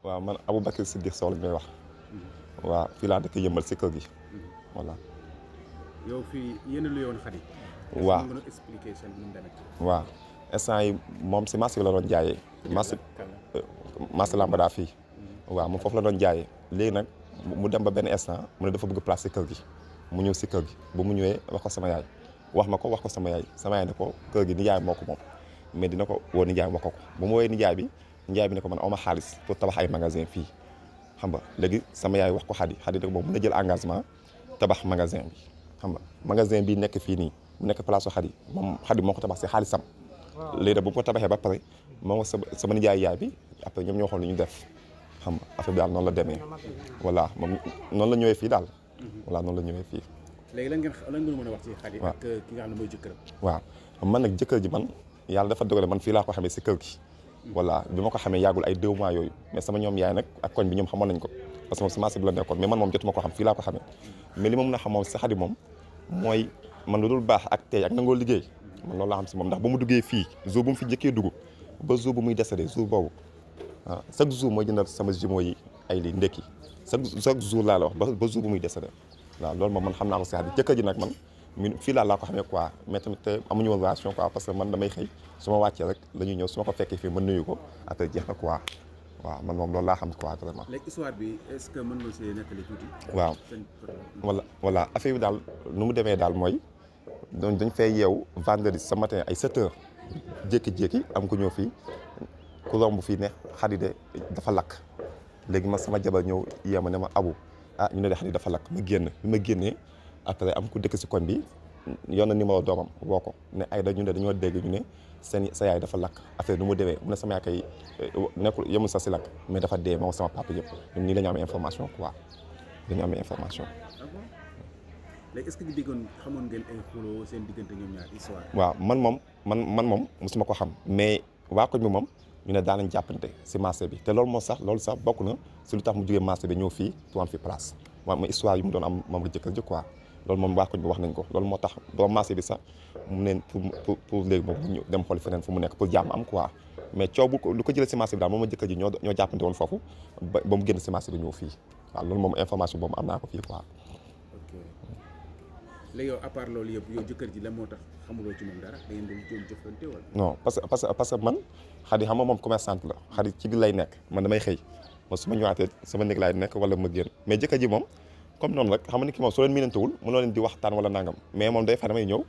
waaw man Aboubacry Siddiq Sow lañ may wax. waaw fii laa dëkk Yëmbal si kër gi. voilà. yow fii yéen a luyoon Khady. waaw mën a expliquer seen nu mu demee. waaw instant yi moom si marché bi la doon jaayee. marché Lambada fii. waaw moom foofu la doon jaayee léegi nag mu dem ba benn instant mu ne dafa bëgg place si kër gi mu ñëw si kër gi bu mu ñëwee wax ko sama yaay wax ko sama yaay ne ko kër gi nijaay moo ko moom mais dina ko woo nijaay wax ko bu mu woowee nijaay bi ne ko man awma xaalis pour tabax ay magasin fii xam nga léegi sama yaay wax ko Khady nag moom mën na jël engagement tabax magasin bi xam nga magasin bi nekk fii nii mu nekk place su Khady moo ko tabax si xaalisam léegi nag bu ko tabaxee ba pare moom sama nijaay yaay bi après ñoom ñoo xool ni ñu def xam nga affaire bi daal noonu la demee voilà moom noonu la ñëwee fii daal voilà noonu la ñëwee fii. léegi lan ngeen mën a wax ci Khady ak ki nga xam ne mooy jëkkëram. waaw man nag jëkkër ji man yàlla dafa dogale man fii laa ko xamee si kër gi. voilà bi ma ko xamee yàggul ay 2 mois yooyu mais sama ñoom yaay nag ak koñ bi ñoom xamoon nañ ko parce que moom si marché bi la nekkoon mais man moom jotuma ko xam fii laa ko xamee mais li ma mën a xam moom si Khady moom mooy man lu dul baax ak tey ak nangoo liggéey man loolu laa xam si moom ndax ba mu duggee fii jour bu mu fi jëkkee dugg ba jour bu muy décédé jour boobu waaw chaque jour mooy jëndal sama jumeau yi ay li ndekki chaque jour laa la wax ba jour bu muy décédé waaw loolu moom man xam naa ko si Khady jëkkër ji nag man fii laa ko xamee quoi mais tamit amuñu woon relation quoi parce que man damay xëy su ma wàccee rek la ñuy ñëw su ma ko fekkee fii ma nuyu ko après jeex na quoi waaw man moom loolu laa xam quoi vraiment. léegi histoire bi est-ce que mën nga see nettali tuuti. waaw voilà affaire bi daal nu mu demee daal mooy dañ fay yeewu vendredi ce matin ay 7 heures jékki-jékki am ko ñëw fii ku romb fii ne Khady de dafa lakk léegi man sama jabar ñëw yéema ne ma Abu ñu ne de Khady dafa lakk ma génn bi ma génnee après am ku dëkk si koñ bi yoon na numéro doomam woo ko ne ay dañu ne dañoo dégg ñu ne sa yaay dafa lakk affaire nu mu demee mu ne sama yaay kay nekkul yemul sa si lakk mais dafa dee moom sama papa yëpp ñun nii la ñu amee information quoi dañu amee information. léegi est-ce que ñu déggoon xamoon ngeen ay xuloo seen diggante ñoom ñaar histoire. waaw man moom mosuma ko xam mais waa koñ bi moom ñu ne daan nañ jàppante si marché bi te loolu sax bokk na si lu tax mu jógee marché bi ñëw fii pour am fi place waaw mooy histoire yi mu doon am moom la jëkkër ji quoi loolu moom waa koñ bi wax nañ ko loolu moo tax borom marché bi sax mu neen pour léegi moom ñu dem xool feneen fu mu nekk pour jàmm am quoi mais coow lu ko jëlee si marché bi daal moom la jëkkër ji ñoo jàppante woon foofu ba mu génn si marché bi ñëw fii waaw loolu moom information boobu am naa ko fii quoi. léegi yow à part loolu yëpp yow jëkkër ji la moo tax xamuloo ci moom dara da ngeen doon jëflante wala. non parce que man Khady xam nga moom commerçante la Khady ci biir lay nekk man damay xëy man su ma ñëwaatee sama néeg laay nekk wala ma génn mais jëkkër ji moom comme noonu rek xam nga ni ki moom soo leen miinantewul mënoo leen di waxtaan wala nangam mais moom day fa damay ñëw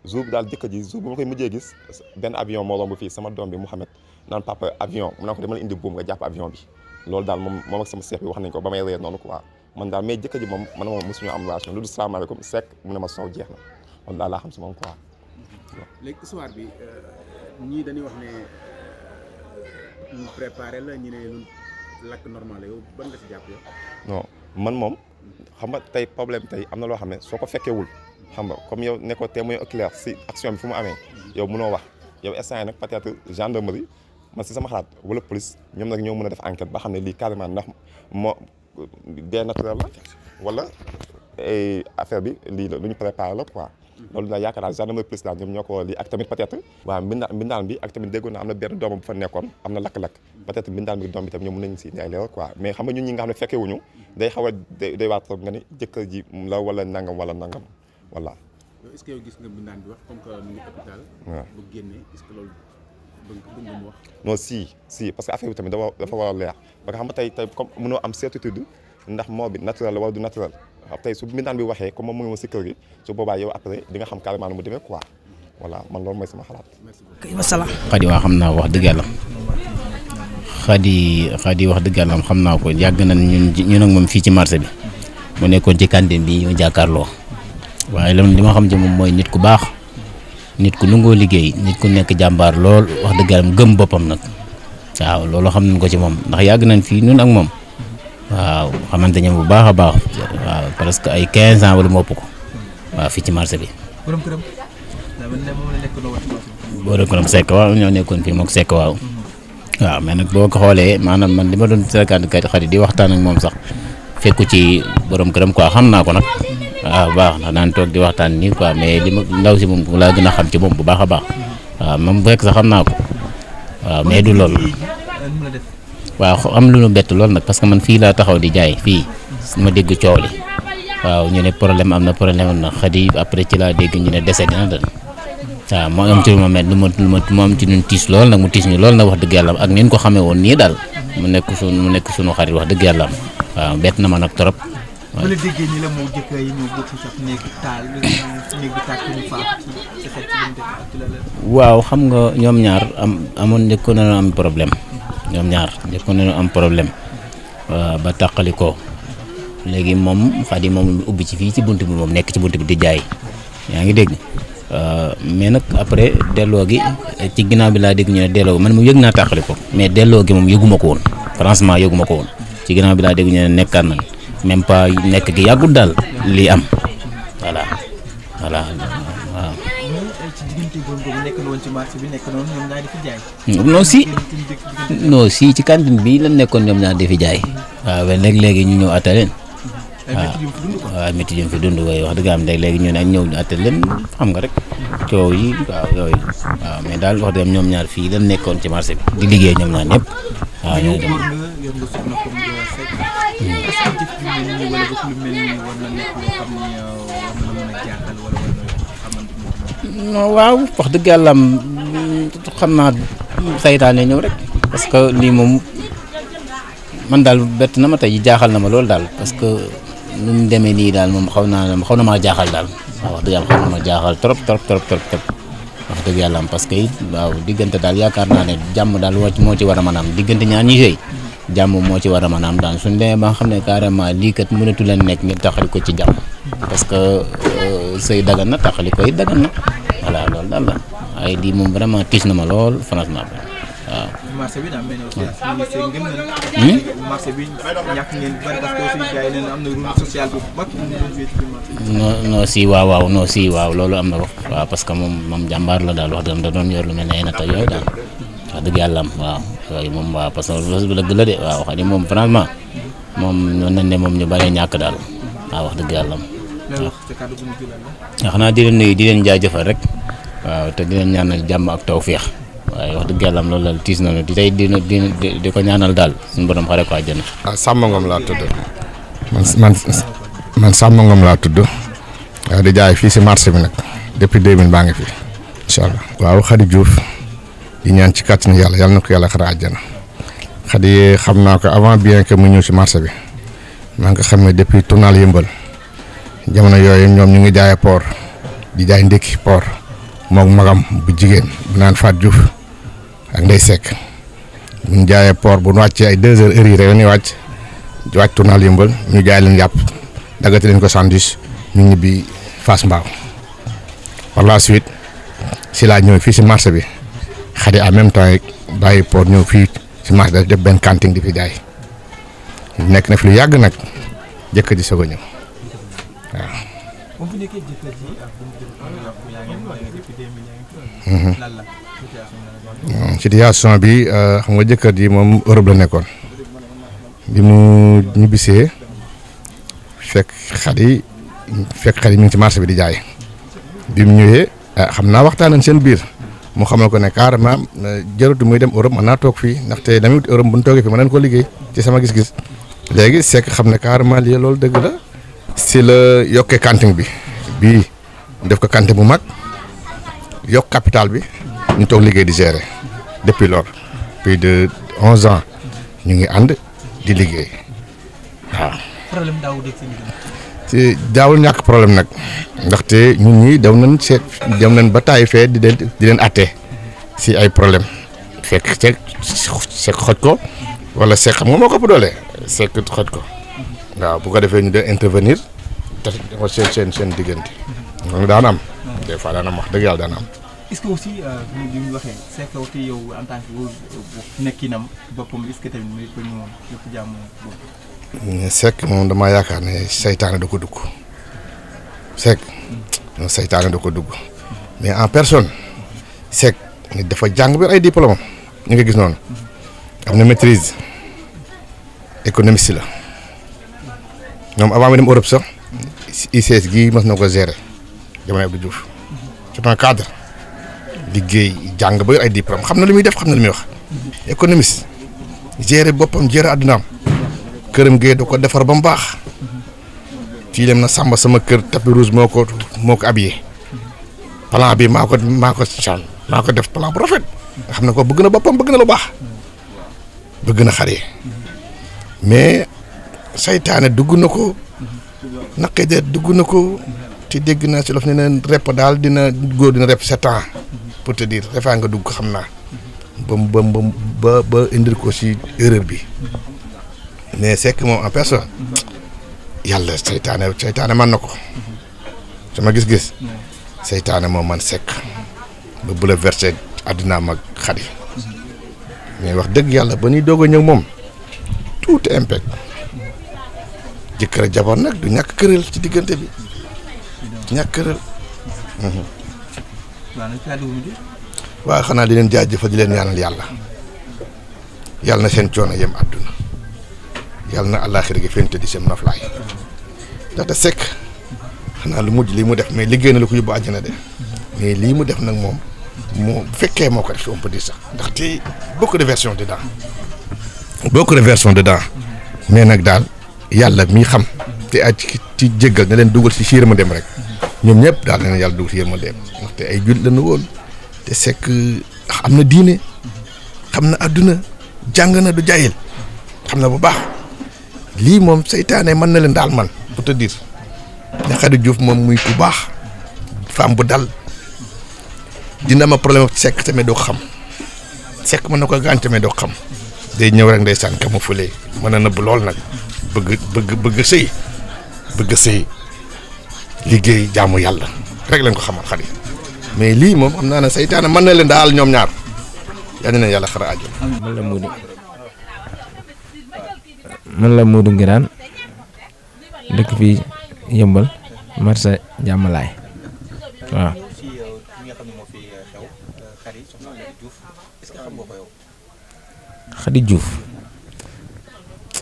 jour bi daal jëkkër ji jour bu ma koy mujjee gis benn avion moo romb fii sama doom bi Mouhamed naan papa avion mu naa ko dama la indi buum nga jàpp avion bi loolu daal moom ak sama seex bi wax nañ ko ba may réer noonu quoi man daal mais jëkkër ji moom man moom mosuñu am relation lu dul salaamaaleykum sekk mu ne ma Sow jeex na loolu daal laa xam si moom quoi. léegi histoire bi ñii dañuy wax ne ñu préparé la ñu ne lu lakk normal la yow ban nga ci jàpp yow. non man moom xam nga tey problème tey am na loo xam ne soo ko fekkewul xam nga comme yow nekkoo témoin oculaire si action bi fu mu amee yow mënoo wax yow instant yi nag peut-être gendarmerie man si sama xalaat wala police ñoom nag ñoo mën a def enquête ba xam ne lii carrément ndax moo dee naturel la wala affaire bi lii la lu ñu préparé la quoi loolu daal yaakaar naa gendarmerie police daal ñoom ñoo ko lii ak tamit peut-être waaw mbindaan bi ak tamit déggoon na am na benn doomam bu fa nekkoon am na lakk-lakk peut-être mbindaan bi doom bi tamit ñoom mën nañu si indi ay leeral quoi mais xam nga ñun ñi nga xam ne fekkee wuñu day xaw a day waat trop nga ni jëkkër ji la wala nangam voilà. yow est-ce que yow gis nga mbindaan bi wax comme que mu ngi hôpital. waaw bu génnee est-ce que loolu bëgg nga mu wax. non si parce que affaire bi tamit dafa war a leer ba nga xam ne tey comme mënoo am certitude ndax moo bi naturel la wala du naturel tey su mbindaan bi waxee comme moom mu ngi woon si kër gi su boobaa yow après di nga xam carrément nu mu demee quoi voilà man loolu mooy sama xalaat. wasalaam. Khady waa xam naa wax dëgg yàlla Khady wax dëgg yàlla xam naa ko yàgg nañ ñun ak moom fii ci marché bi mu nekkoon ci cantine bi ñu jàkkaarloo waaye li ma xam ci moom mooy nit ku baax nit ku nangoo liggéey nit ku nekk jàmbaar lool wax dëgg yàlla gëm boppam nag waaw loolu xam nañ ko ci moom ndax yàgg nañ fii ñun ak moom. waaw xamante ne bu baax a baax waaw presque ay 15 ans wala mu ëpp ko waaw fii ci marché bi. borom këram Seck waaw ñoo nekkoon fii moom Seck waaw. waaw mais nag boo ko xoolee maanaam man li ma doon seetaan Khady di waxtaan ak moom sax fekku ci borom këram quoi xam naa ko nag waaw baax na daan toog di waxtaan nii quoi mais li ma ndaw si moom laa gën a xam ci moom bu baax a baax waaw moom fekk sax xam naa ko waaw mais du loolu. waaw am lu nu bett lool nag parce que man fii laa taxaw di jaay fii ma dégg coow li waaw ñu ne problème am na Xadi après ci laa dégg ñu ne décédé na daal waaw moo am ci lu ma met lu ma am ci ñun tiis lool nag mu tiis ñu lool nag wax dëgg yàlla ak ni ñu ko xamee woon nii daal mu nekk suñu xarit wax dëgg yàlla waaw bett na ma nag trop. waaw bu la déggee ni la moo jëkk yi ñëw bokk sax néeg taal néeg bi tàkk ñu faatu ci xel ci la waaw xam nga ñoom ñaar amoon njëkkoon nañu am problème ñoom ñaar njëkkoon nañu am problème ba tàqali ko léegi moom Xadi moom ubbi ci fii ci bunt bi moom nekk ci bunt bi di jaay yaa ngi dégg mais nag après delloo gi ci ginnaaw bi laa dégg ñu ne delloo gi man mu yëg naa tàqali ko mais delloo gi moom yëguma ko woon franchement yëguma ko woon ci ginnaaw bi laa dégg ñu ne nekkaat nañ même pas nekk gi yàggul daal lii am voilà waaw. ci diggante boobu nekk na woon ci marché bi nekk noonu ñoom ñaar di fi jaay. non si ci cantine bi lan nekkoon ñoom ñaar di fi jaay. waaw léegi ñu ñëw atte leen. waaw métti jëm fi dund waaye wax dëgg am léegi ñu ne ñëw ñu atte leen xam nga rek coow yi waaw yooyu waaw mais daal wax dëgg ñoom ñaar fii lan nekkoon ci marché bi di liggéey ñoom ñaar ñëpp. waaw ñoo dem non waaw wax dëgg yàlla xam naa saytaane ñëw rek parce que lii moom man daal bett na ma tey jaaxal na ma loolu daal parce que nu mu demee nii daal moom xaw na maa jaaxal daal waaw wax dëgg yàlla xaw na ma jaaxal trop wax dëgg yàlla parce que it waaw diggante daal yaakaar naa ne jàmm daal moo ci war a mën a am diggante ñaar ñi sëy jàmm moo ci war a mën a am daal suñu demee ba nga xam ne carrément lii kat mënatu leen nekk ngeen taxali ko ci jàmm parce que sëy dagan na taxali ko it dagan na voilà loolu daal la waaye lii moom vraiment tiis na ma lool franchement waaw. marché bi daa mel ne marché bi ñàkk ngeen bari parce que aussi gars yi nee na am na rôle social bu mag. non si waaw non si waaw loolu am na ko waaw parce que moom jàmbaar la daal wax dëgg da doon yor lu mel ne ay natt yooyu daal wax dëgg yàlla am waaw yooyu moom waaw parce que bu dëgg la de waaw xam ne moom franchement moom ñoo nañ ne moom ñu bëree ñàkk daal waaw wax dëgg yàlla am. waaw xanaa di leen nuyu di leen jaajëfal rek waaw te di leen ñaanal jàmm ak tawféex waaye wax dëgg yàlla am loolu la tiis nañu di tey di ko ñaanal daal suñu borom xare ko àjjana. waaw Samba Ngom laa tudd man Samba Ngom laa tudd waaw di jaay fii si marché bi nag depuis 2000 baa ngi fi incha allah. waaw Khady Diouf di ñaan ci kàttanu yàlla na ko yàlla xare àjjana Khady xam naa ko avant bien que mu ñëw si marché bi maa ngi ko xam ne depuis tournal yëmbal jamono yooyu ñoom ñu ngi jaayee port di jaay ndékki port moog magam bu jigéen bu naan Faat Diouf ak Ndey Seck bu ñu jaayee port bu ñu wàccee ay 2 heures yi rek ñu wàcc tournal yëmbal ñu jaay leen yàpp daggati leen ko sandwich ñu ñibbi Fass Mbao par la suite si laa ñëw fii si marché bi Khady en même temps rek bàyyi port ñëw fii si marché bi def benn cantine di fi jaay nekk na fi lu yàgg nag jëkkër ji soog a ñëw waaw. situation bi xam nga jëkkër ji moom Europe la nekkoon bi mu ñibbisee fekk Khady mi ngi ci marché bi di jaay bi mu ñëwee xam naa waxtaan nañ seen biir mu xamal ko ne carrément jaratu muy dem Europe mën naa toog fii ndaxte damit Europe bu ñu toogee fii mën nañ ko liggéey ci sama gis-gis léegi Seck xam ne carrément lii loolu dëgg la si la yokkee cantine bi bii def ko cantine bu mag yokk capital bi ñu toog liggéey di gérer depuis lors plus de 11 ans ñu ngi ànd di liggéey waaw. problème daawul ci daawul ñàkk problème nag ndaxte ñun ñi dem nañ ba taay fee di leen atte si ay problème fekk Seck xoj ko wala Seck xam nga moo ko ëpp doole Seck xoj ko waaw bu ko defee ñu de intervenir te seen diggante loolu daan am des fois daan am wax dëgg yàlla daan am. est-ce que aussi li ñu waxee Seck aussi yow en tant que nekkinam boppam est-ce que tamit muy ko ñu lépp jàmm boobu. Seck moom damaa yaakaar ne saytaane da ko dugg Seck moom saytaane da ko dugg mais en personne Seck nit dafa jàng bi ay diplôme ñu nga gis noonu am na maîtrise économiste la ñoom avant mi dem Europe sax ICS gii mas na ko gérer jamono Abdou Diouf c'est un cadre liggéey jàng ba ay diplôme xam na lu muy def xam na lu muy wax économiste gérer boppam gérer àddunaam këram gee da ko defar ba mu baax fii dem na Samba sama kër tapis rouge moo ko habillé plan bi maa ko def plan bu rafet nga xam ne ko bëgg na boppam bëgg na lu baax bëgg na xar yi mais saytaane dugg na ko naqe de dugg na ko te dégg naa si lof ne neen repp daal góor dina repp 7 ans pour te dire refaa nga dugg xam naa ba indil ko si erreur bi mais Seck moom en personne yàlla saytaane man na ko sama gis-gis saytaane moom man Seck ba bouleversé àddinaam ak Khady mais wax dëgg yàlla ba ñuy doog a ñëw moom tout impact jëkkër ak jabar nag du ñàkk këral ci diggante bi ñàkk këral. waaw xanaa di leen jaajëfal di leen ñaanal yàlla na seen coono yem àdduna yàlla na àllaaxira gi fente di seen noflaay ndaxte Seck xanaa lu mujj lii mu def mais liggéey na lu ko yóbbu àjjana de mais lii mu def nag moom moo fekkee moo ko def on peut dire sax ndaxte beaucoup de versions dedans mais nag daal yàlla mi xam te ay ci jéggal na leen dugal si yërmandeem rek ñoom ñëpp daal na leen yàlla dugal si yërmandeem ndaxte ay jullit lañu woon te Seck am na diine xam na àdduna jàng na du jaayil xam na bu baax lii moom seytaane mën na leen daal man pour te dire ne Khady Diouf moom muy ku baax femme bu dal dina ma problème ak Seck tamit doo xam Seck mën na ko gaañ tamit doo xam day ñëw rek ndeysaan ka ma fële mën na nëbb lool nag bëgg sëy liggéey jaamu yàlla rek lañ ko xamal Khady mais lii moom xam naa ne seytaane mën na leen daal ñoom ñaar yaa ne yàlla xara aajo. man la Modou Ngiraan dëkk fii Yëmbal marché Jàmmalaay waaw. Khady Diouf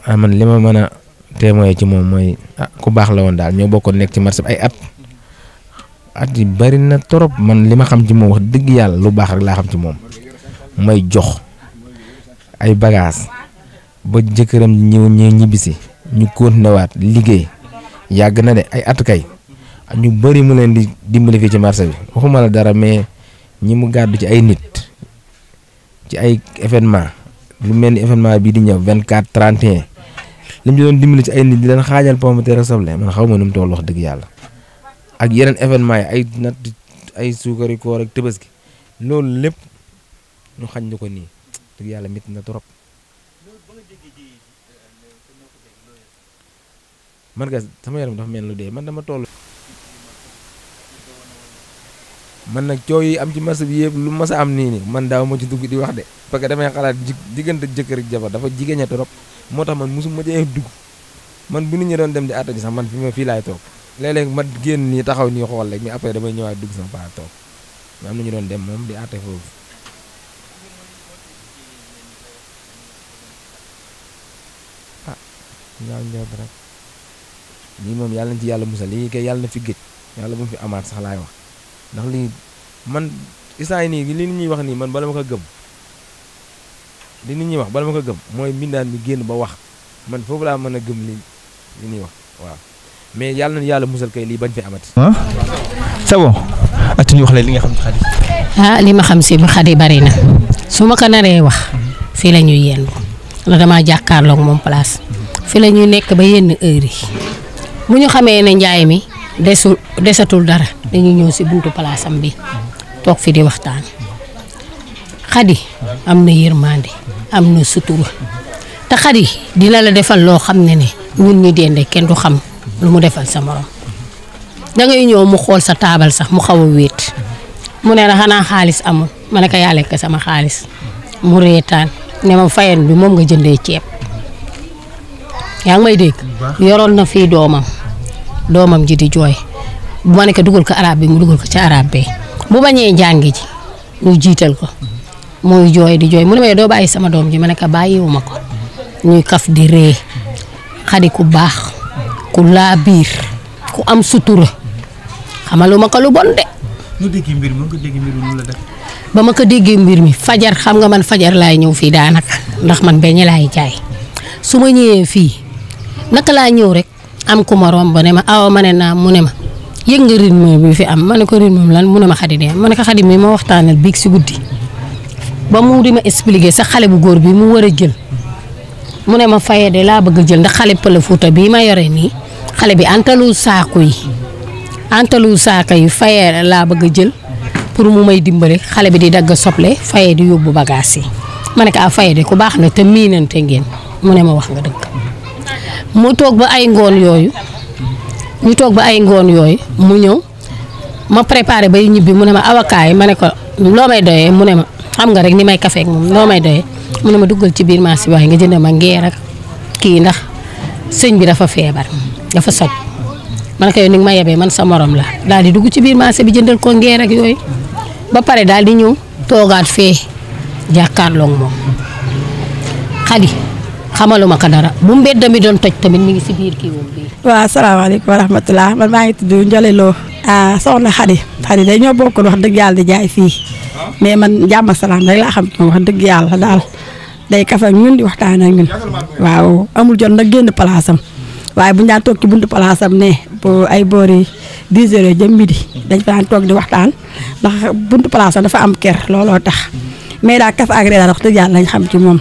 man li ma mën a témoin ci moom mooy ku baax la woon daal ñoo bokkoon nekk ci marché bi ay at yi bari na trop man li ma xam ci moom wax dëgg yàlla lu baax rek laa xam ci moom may jox ay bagages ba jëkkëram ñëw ñibbisi ñu continué waat liggéey yàgg na de ay at kay ñu bari mu leen di dimbali fii ci marché bi waxuma la dara mais ñi mu gàddu ci ay nit ci ay événement lu mel ni événement bii di ñëw 24 31 li mu doon dimbali ci ay nit di leen xaajal pomme de terre soble man xaw ma nu mu toll wax dëgg yàlla ak yeneen événement yi ay natt ay suukari koor ak Tabaski loolu lépp ñu xañ ñu ko nii dëgg yàlla métti na trop. man gas sama yaram dafa mel lu dee man dama toll. man nag coow yi am ci marché bi yëpp lu mas a am nii man daaw ma ci dugg di wax de parce que damay xalaat diggante jëkkër ak jabar dafa jigéen ña trop moo tax man mosuma cee dugg man bu nit ñi doon dem di àtta ji sax man fii laay toog léeg-léeg ma génn nii taxaw nii xool rek mais après damay ñëwaat dugg sama paa toog mais am na ñu doon dem moom di àtte foofu. ñaaw njort rek lii moom yàlla na ci yàlla musal lii kay yàlla na fi géej yàlla bu mu fi amaat sax laay wax. ndax lii man isaan yi nii li nit ñuy wax nii man bala ma ko gëm li nit ñuy wax bala ma ko gëm mooy mbindaan mi génn ba wax man foofu laa mën a gëm li ñuy wax waaw mais yàlla na yàlla musal kay lii bañ fi amati. c'est bon. ati ñu wax la li nga xam ci Khady. li ma xam si Khady bari na su ma ko naree wax fii la ñuy yendu la damaa jàkkaarloog moom place fii la ñuy nekk ba yenn heure yi bu ñu xamee ne njaay mi desatul dara dañuy ñëw si buntu palaasam bi toog fi di waxtaan Khady am na yërmande am na sutura te Khady dina la defal loo xam ne ñun ñi dende kenn du xam lu mu defal sa morom dangay ñëw mu xool sa taabal sax mu xaw a wéet mu ne la xanaa xaalis amul ma ne ko yaa lekk sama xaalis mu reetaan ne ma fayen bi moom nga jëndee ceeb yaa ngi may dégg yoroon na fii doomam ji di jooy bu ma ne ko dugal ko arabe bi mu dugal ko ci arabe bi bu bañee jàngi ji ñu jiital ko muy jooy di jooy mu ne ma doo bàyyi sama doom ji ma ne ko bàyyiwuma ko ñuy kaf di ree Khady ku baax ku laa biir ku am sutura xamaluma ko lu bon de. nu déggee mbir mi nga déggee mbir mi nu la def. ba ma ko déggee mbir mi fajar xam nga man fajar laay ñëw fii daanaka ndax man beñe laay jaay su ma ñëwee fii naka laa ñëw rek am ku ma romb ne ma awa ma ne naa mu ne ma yëg nga rythme bi fi am ma ne ko rythme lan mu ne ma Xadi de ma ne ko Xadi mi ma waxtaanal biig si guddi ba mu di ma expliquer sa xale bu góor bi mu war a jël mu ne ma Faye de laa bëgg a jël ndax xale Pël Fuuta bii ma yore nii xale bi antalu saako yi Faye laa bëgg a jël pour mu may dimbale xale bi di dagg soble Faye di yóbbu bagage yi ma ne ko ah Faye de ku baax na te miinante ngeen mu ne ma wax nga dëgg mu toog ba ay ngoon yooyu mu ñëw ma préparé bay ñibbi mu ne ma avocat yi ma ne ko loo may doyee mu ne ma xam nga rek ni may kafeek moom loo may doyee mu ne ma duggal ci biir marché waaye nga jënd ma ngeer ak kii ndax sëñ bi dafa feebar dafa soj ma ne ko yow ni nga ma yebee man sa morom la daal di dugg ci biir marché bi jëndal ko ngeer ak yooyu ba pare daal di ñëw toogaat fee jàkkaarloog moom Xadi xamaluma ko dara bu mbedd mi doon toj tamit mi ngi si biir kii woon bii. waaw asalaamaaleykum wa rahmatulah man maa ngi tudd Ndiolé Lo soxna Xadi day ñoo bokkoon wax dëgg yàlla di jaay fii mais man jàmm ak salaam rek laa xam wax dëgg yàlla daal day kafe ak ñun di waxtaan ak ñun waaw amul jot nag génn place am waaye bu ñu daan toog ci buntu place am ne ay boori 10 heures jëm midi dañ fa daan toog di waxtaan ndax buntu place am dafa am kër looloo tax mais daal kafe ak ree daal wax dëgg yàlla lañ xam ci moom.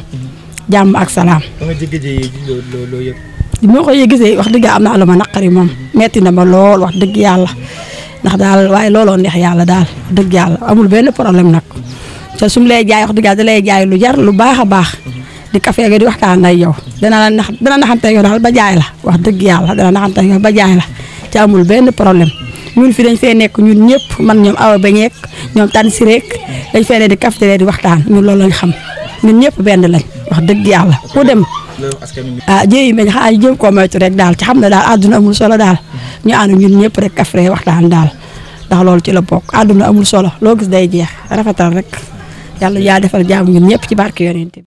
jàmm ak salaam. ba nga jéggee loo yëg. moo ko gisee wax dëgg am na lu ma naqari moom metti na ma lool wax dëgg yàlla ndax daal waaye looloo neex yàlla daal dëgg yàlla amul benn problème nag te su mu lay jaay wax dëgg yàlla da lay jaay lu jar lu baax a baax di café ga di waxtaan ak yow dana naxante yow daal ba jaay la wax dëgg yàlla dana naxante yow ba jaay la te amul benn problème ñun fi dañ fee nekk ñun ñëpp man ñoom awa beñeek ñoom tan si rek dañ fee ne di café di waxtaan ñun loolu lañ xam ñun ñëpp benn lañ wax dëgg yàlla ku dem jéeyi meñ xaa ñu jëm koo moytu rek daal ci xam ne daal àdduna amul solo daal ñu ànd ñun ñëpp rek kafre waxtaan daal ndax loolu ci la bokk àdduna amul solo loo gis day jeex rafetal rek yàlla yaa defal jàmm ñun ñëpp ci barke yonent bi